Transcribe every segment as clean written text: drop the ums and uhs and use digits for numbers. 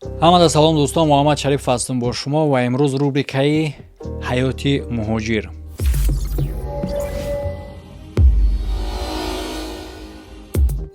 Ҳамада салом, дӯстон, Муҳаммад Шарипов ҳастам бо шумо ва имрӯз рубрикаи «Ҳаёти муҳоҷир».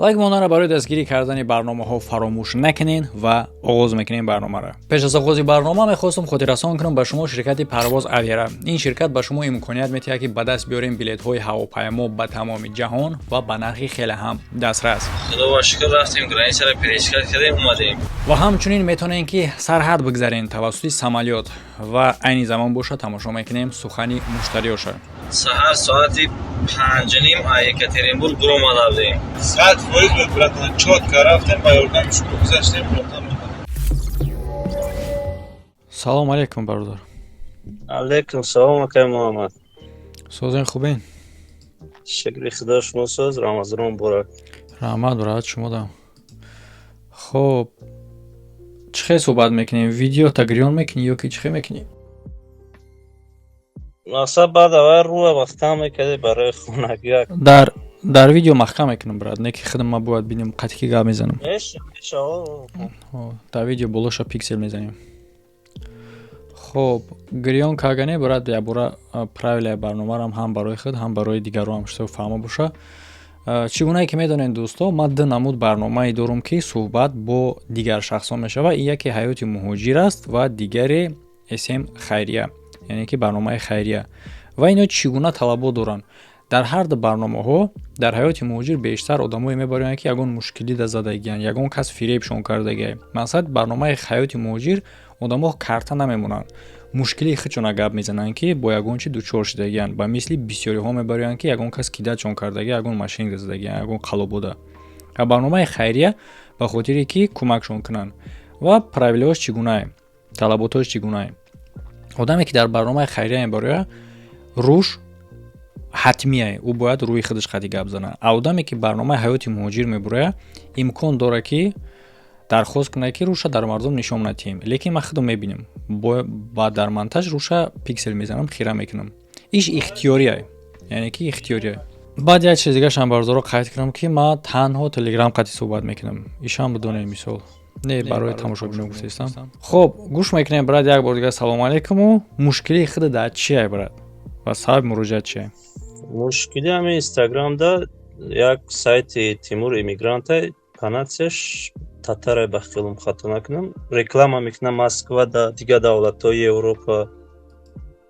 Лайк мондаро барои дастгирӣ кардани барномаҳо фаромӯш накунед ва оғоз мекунем барномаро. Пеш аз оғози барнома мехостам хотиррасон кунам ба шумо ширкати «Парвоз Авиара». Ин ширкат ба шумо имконият метиҳад, ки ба даст биёрем билетҳои ҳавопаймо ба тамоми ҷаҳон ва ба нархи хеле ҳам дастрас. Худо шукр, рафтем, границаро пересекать кардем, омадем. Ва ҳамчунин метавонем, ки сарҳад бигзарем тавассути самолёт. Ва айни замон боша, тамошо мекунем сухани муштариёша. Саҳар соати 5:30 а Екатеринбург буромада будем. 100% буд, братан, чётко рафтем, ба ёрдами шумо гузаштем, братан. Салом алейкум, бародар. Алейкум салом, акай Муҳаммад. Созен, хубен? Шукри Худо, шумо соз? Рамазон муборак. Раҳмат, бародар, шумодам. Хуб, чӣ хел суҳбат мекунем? Видео тагриён мекунӣ ё ки чӣ хел мекунӣ? Мақсад, баъд аввал рӯя маҳкам мекардӣ барои хонагӣ. Дар видео маҳкам мекунам, брат, не ки худам ма бояд бинем, қати ки гап мезанам. Меша, меша. Дар видео болоша пиксел мезанем. Хуб, гирён кагане, брат, якбора правилаи барномарам ҳам барои худ, ҳам барои дигарон шуто фаҳмо боша. Чӣ гунае ки медонед, дӯсто, ман ду намуд барномае дорум, ки суҳбат бо дигар шахсон мешавад. Ин яке «Ҳаёти муҳоҷир» аст ва дигаре «СМ хайрия», яъне ки барномаи хайрия. Ва ино чӣ гуна талабот доранд? Дар ҳар ду барномаҳо, дар «Ҳаёти муҳоҷир» бештар одамое мебароянд, ки ягон мушкилӣ да задагиянд, ягон кас фиребшон кардагия. Мақсад, барномаи «Ҳаёти муҳоҷир» одамо карта намемонанд, мушкилии худшона гап мезананд, ки бо ягон чи дучор шудагиянд. Ба мисли бисёриҳо мебароянд, ки ягон кас кидатшон кардагия, ягон мошенник задагиянд, ягон қалобода. Ва барномаи хайрия ба хотире ки кӯмакшон кунанд. Ва правилаҳош чӣ гунае, талаботҳош чӣ гунае? Одаме, ки дар барномаи хайрия мебарояд, рӯш ҳатмие, ӯ бояд рӯи худаш қати гап занад. А одаме, ки барномаи «Ҳаёти муҳоҷир» мебарояд, имкон дорад, ки дархост кунад, ки рӯша дар мардум нишон надиҳем. Лекин ман худам мебинам, ба дар монтаж рӯша пиксел мезанам, хира мекунам. Иш ихтиёрие, яъне ки ихтиёрие. Баъд як чиз дигарашам, бародаро, қайд кунам, ки ман танҳо Телеграм қати суҳбат мекунам. Ишам бидонем, мисол, не, барои тамошобино гуфтаистам. Хуб, гӯш мекунем, брат. Як бор дигар салому алейкуму. Мушкилии худа дар чие, брат, ва сабаби муроҷиат чие? Мушкили ҳамин Инстаграмда як сайти Тимур Иммигранта, панатсияш татарай, ба хелум хато накунам, реклама мекунад Москва да дигар давлатҳои Европа.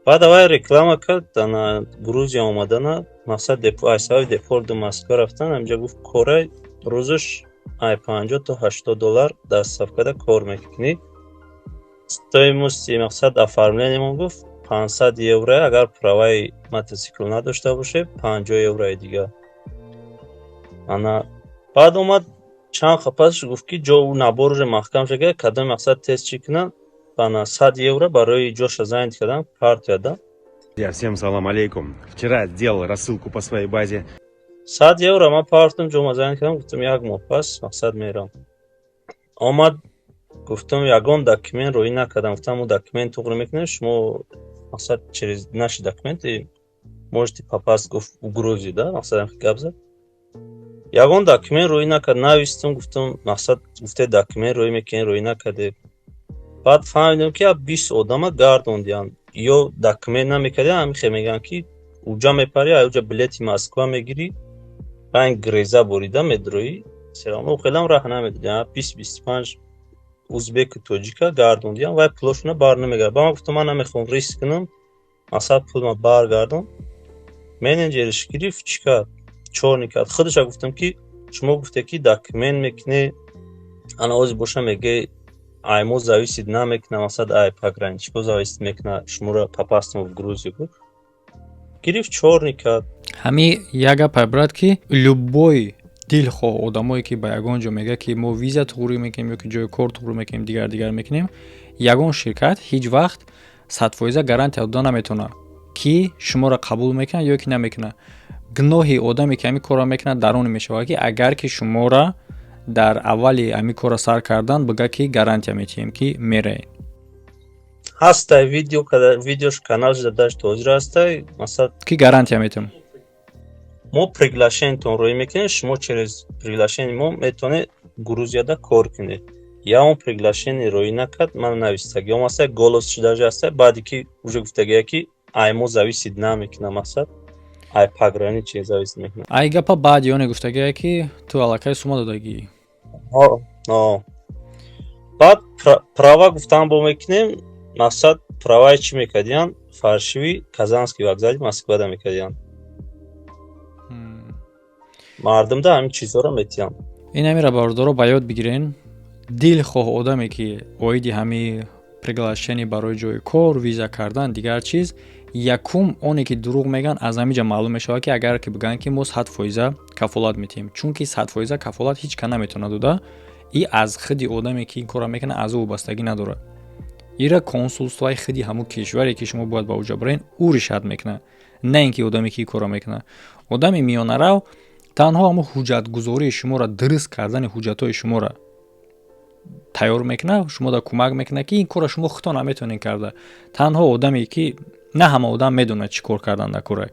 Баъд аввал реклама кард, ана Грузия омадана, мақсад, ай сабаби депорт ду Москва рафтан. Ҳаминҷа гуфт, корай рӯзаш ай 50 то 80 доллар доставкада кор мекунӣ, стоимости, мақсад, оформлениямон гуфт 500 евро, агар праваи мотосикл надошта боше, 50 еврои дигар. Ана баъд омад, чанд пасш гуфт, ки ҷо набор уже маҳкам шуда, кадоми, мақсад, тест чӣ кунанд, ана 100 евро барои ҷоша занят кардан партияда. Я всем салам алейкум. Вчера сделал рассылку по своей базе. 100 евро ман партам, ҷома занят кардам, гуфтам, як моҳ пас, мақсад, мерам. Омад, гуфтам, ягон документ роӣ накардам, гуфтам, мо документ туғри мекунем, шумо, мақсад, через наши документы можете попасть, гуфт, в Грузию, да, мақсад, гап зад. Ягон документ роӣ накард, навистам, гуфтам, мақсад, гуфте, документ роӣ мекунем, роӣ накарде. Баъд фаҳмидам, ки 20 одама гардондиям, ё документ намекардиам. Ҳамихе мегӯянд, ки уҷа мепарӣ, уҷа билети Москва мегирӣ, ранг греза бурида медроӣ, серамно хелам раҳ намедодиям. 20-25 узбеку тоҷика гардондиям, вай пулошона бар намегард. Ба ман гуфтам, ман намехоҳам риск кунам, мақсад, пулма баргардон. Менеҷериш гирифт, чӣ кард, чорни кард худша. Гуфтам, ки шумо гуфте, ки документ мекунӣ, ана ози боша меге, ай мо зависит намекуна, мақсад, ай пограничнико зависит мекуна, шуморо попастем в Грузию. Гуфт, гирифт, чорни кард. Ҳами як гапай, брат, ки любой дилхоҳ одамое, ки ба ягон ҷо мегӯяд, ки мо виза туғрӣ мекунем ё ки ҷои кор туғрӣ мекунем, дигар дигар мекунем, ягон ширкат ҳеҷ вақт 100% гарантия дода наметавонад, ки шуморо қабул мекунад ё ки намекунад. Гуноҳи одаме, ки ҳамин корро мекунад, дар оне мешавад, ки агар ки шуморо дар аввали ҳамин корро сар кардан бигӯяд, ки гарантия метиҳем, ки мераед. Ҳастай видео, видеош каналш дадаш ҳозир ҳастай, масалан. Ки гарантия метиҳем. Мо приглашениятон роӣ мекунем, шумо через приглашение мо метавонед Грузияда кор кунед. Ягон приглашение роӣ накард. Ман навистагиам аста, голос даже аста. Баъде ки уже гуфтагия, ки ай мо зависит намекунад, мақсад, ай пограничник зависит мекунад. Ай гапа баъди оне гуфтагия, ки ту аллакай сума додагӣ. Баъд права гуфтан бо мекунем, мақсад, праваи чӣ мекардиян? Фальшивый Казанский вокзали Москвада мекардиян. Мардумда ҳамин чизҳоро метиҳанд. Ин ҳамира, бародаро, ба ёд бигирен. Дилхоҳ одаме, ки оиди ҳами приглашение барои ҷои кор, виза кардан, дигар чиз, якум оне ки дурӯғ мегӯянд, аз ҳамин ҷа маълум мешавад, ки агар ки бигӯянд, ки мо 100% кафолат метиҳем, чунки 100% кафолат ҳеҷ ка наметавонад дода. И аз худи одаме, ки ин корро мекунад, аз ӯ вобастагӣ надорад. Ира консулствои худи ҳамун кишваре, ки шумо бояд ба уҷа барен, ӯ решать мекунад, на ин ки одаме, ки ин корро мекунад. Одами миёнарав танҳо ҳамун ҳуҷҷатгузории шуморо, дуруст кардани ҳуҷҷатҳои шуморо тайёр мекунад, шумода кӯмак мекунад, ки ин корро шумо худтон наметавонед карда. Танҳо одаме, ки на ҳама одам медонад, чӣ кор кардан дар кора.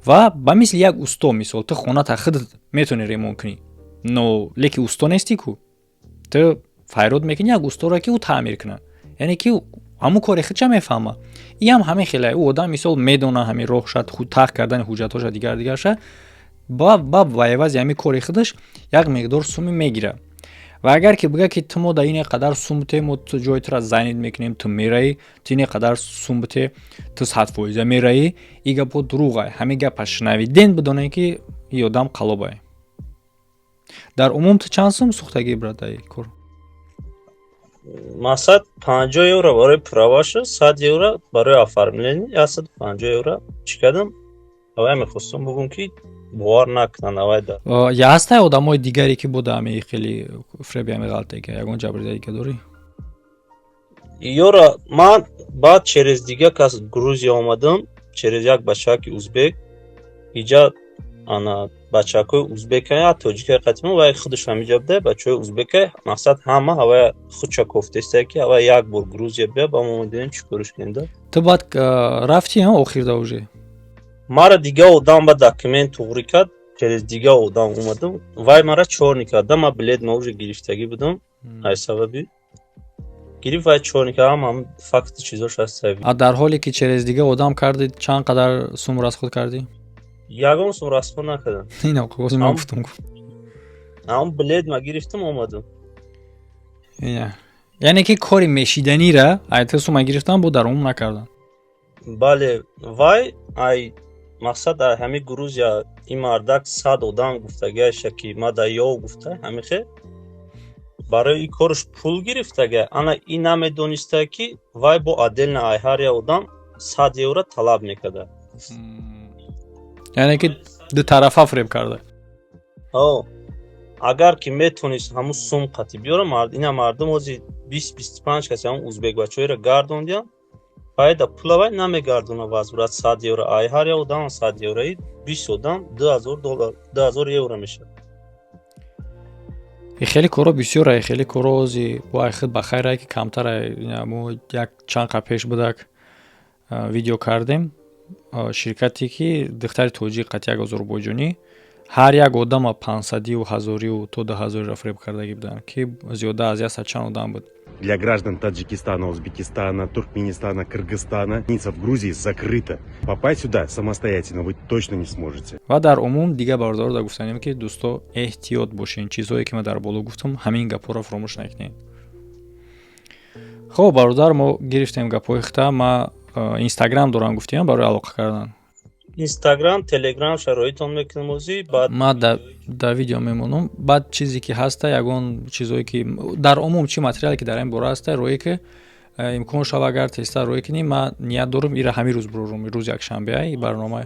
Ва ба мисли як усто, мисол, ту хоната худат метавонӣ ремонт кунӣ, но леки усто нестӣ ку. Ту файрод мекунӣ як усторо, ки ӯ таъмир кунад, яъне ки ҳамун кори худша мефаҳмад. Иам ҳамин хеле ӯ одам, мисол, медона ҳамин роҳша, тах кардани ҳуҷҷатҳоша, дигар дигарша, ба эвази ҳамин кори худаш як миқдор суми мегирад. Ва агар ки бигӯяд, ки ту мо да ине қадар сум бите, мо ҷои тура занят мекунем, ту мераӣ, ту ине қадар сум бите, ту 100% мераӣ, и гапҳо дурӯғай. Ҳамин гапа шунавиден, бидонед, ки и одам қалобай. Дар умум ту чанд сум сӯхтагӣ, брат, дар кор? Мақсад, 50 евро барои праваша, 100 евро барои оформление, 150 евро. Чӣ кардам? Авай мехостам бигӯм, ки бовар накунанд авайда. Я ҳастай одамои дигаре, ки буда ҳами хеле фреби, ҳами ғалате, ягон ҷабрида дига дорӣ? Ёра ман баъд через дига кас Грузия омадам, через як бачаки узбек. Иҷа ана бачакҳои узбека, тоҷикаи қатима, вай худаш ҳамиҷа буда, бачаҳои узбека. Мақсад, ҳама ҳавая худша кофтеста, ки ҳавай як бор Грузия бия, ба мо медонем, чӣ кориш кунем да. Ту баъд рафтӣ охирда уже? Мара дига одам ба документ туғрӣ кард, через дига одам омадам. Вай мара чёрный карда, ма билет ма уже гирифтагӣ будам, ай сабаби гирифт, вай чёрный кард. Ҳам факти чизош ҳаст. А дар ҳоле ки через дига одам кардӣ, чанд қадар сум расход кардӣ? Ягон сум расход накардам. Ина ман гуфтам. Ҳам билет ма гирифтам, омадам. Яъне ки кори мешиданира ай ту сума гирифтам, бо дар умум накардам. Бале, вай ай мақсад, ай ҳами Грузия ин мардак 100 одам гуфтагиаша, ки ма да ё гуфта, ҳамихе барои ин корш пул гирифтага. Ана ин намедониста, ки вай бо отдельно ай ҳар як одам 100 евро талаб мекарда. Яъне ки дутарафа фреб карда. Агар ки метонист, ҳамун сум қатӣ биёра. Ина мардум ҳози 20-25 каси ҳамун узбек бачаҳоеро гардондиям. Файда пула вай намегардона возврат 100 евро. Ай ҳар як одам 100 еврои, 20 одам 2000 доллар, 2000 евро мешавад. Хеле коро бисёр, хеле коро ози бо ай худ ба хайр, ки камтар. Мо як чанд қа пеш будак видео кардем, ширкате ки духтари тоҷик қати як озарбойҷонӣ ҳар як одама пансадиву ҳазорию то 2000-ро фреб кардагӣ буданд, ки зиёда аз яксад чанд одам буд. Для граждан Таджикистана, Узбекистана, Туркменистана, Кыргызстана граница в Грузии закрыта. Попасть сюда самостоятельно вы точно не сможете. Ва дар умум дигар бародаро гуфтанем, ки дӯсто, эҳтиёт бошен. Чизҳое ки ман дар боло гуфтам, ҳамин гапҳоро фаромӯш накунед. Хоб, бародар, мо гирифтем гапҳои хита. Ма Инстаграм дорам, гуфтиям, барои алоқа кардан. Инстаграм, Телеграм шароитон мекунам озӣ баъд. Ма да видео мемонам. Баъд чизе ки ҳаста, ягон чизое ки дар умум чӣ материале ки дар ин бора ҳаста, рӯе ки имкон шава, агар тезтар рӯй кунӣ, ман ният дорам ира ҳамин рӯз бурорам. Рӯзи якшанбеа и барнома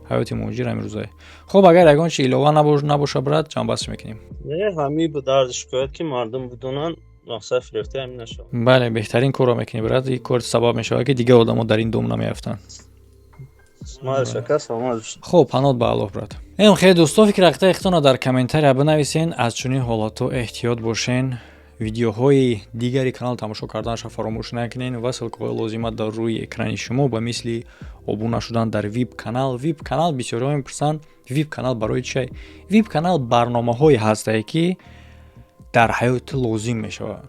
«Ҳаёти муҳоҷир» ҳамин рӯзае. Хоб, агар ягон чи илова набоша, брат, ҷамъбастш мекунем. Не, ҳамин буд арзи шикоят, ки мардум бидонанд, мақсад, фирефта ҳамин нашавад. Бале, беҳтарин корро мекунӣ, брат. Ин кор сабаб мешавад, ки дигар одамо дар ин дом намеафтанд. Хуб, панот ба Аллоҳ, брат. Эм хеле дӯсто, фикр ақидаи худтонро дар комментария бинависен. Аз чунин ҳолатҳо эҳтиёт бошен. Видеоҳои дигари канал тамошо карданашро фаромӯш накунед ва ссылкаҳои лозима дар рӯи экрани шумо, ба мисли обуна шудан дар вип канал. Вип канал, бисёриҳо мепурсанд, вип канал барои чия? Вип канал барномаҳое ҳастае, ки Дар ҳаёти лозим мешавад.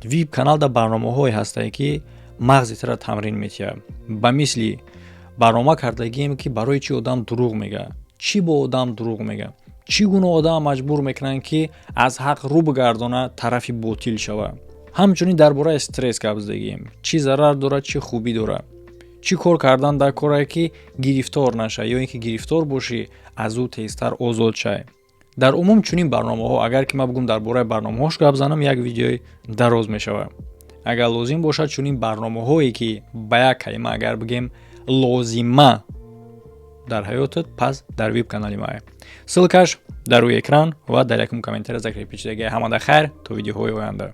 Вип канал дар барномаҳое ҳастае, ки мағзи тура тамрин метиҳад. Ба мисли барнома кардагием, ки барои чӣ одам дурӯғ мегӯяд, чӣ бо одам дурӯғ мегӯяд, чӣ гуна одам маҷбур мекунанд, ки аз ҳақ рӯ бигардона, тарафи ботил шавад. Ҳамчунин дар бораи стресс гап задагием, чӣ зарар дорад, чӣ хубӣ дорад, чӣ кор кардан дар коре, ки гирифтор нашавӣ ё ин ки гирифтор бошӣ, аз ӯ тезтар озод шавӣ. Дар умум чунин барномаҳо. Агар ки ман бигӯм, дар бораи барномаҳош гап занам, як видеои дароз мешавад. Агар лозим бошад, чунин барномаҳое, ки ба як калима агар бигем, лозима дар ҳаётат, пас дар вип канали мае. Ссылка ш дар рӯи экран ва дар якум комментария закрепить шудагиа. Ҳамада хайр, то видеоҳои оянда.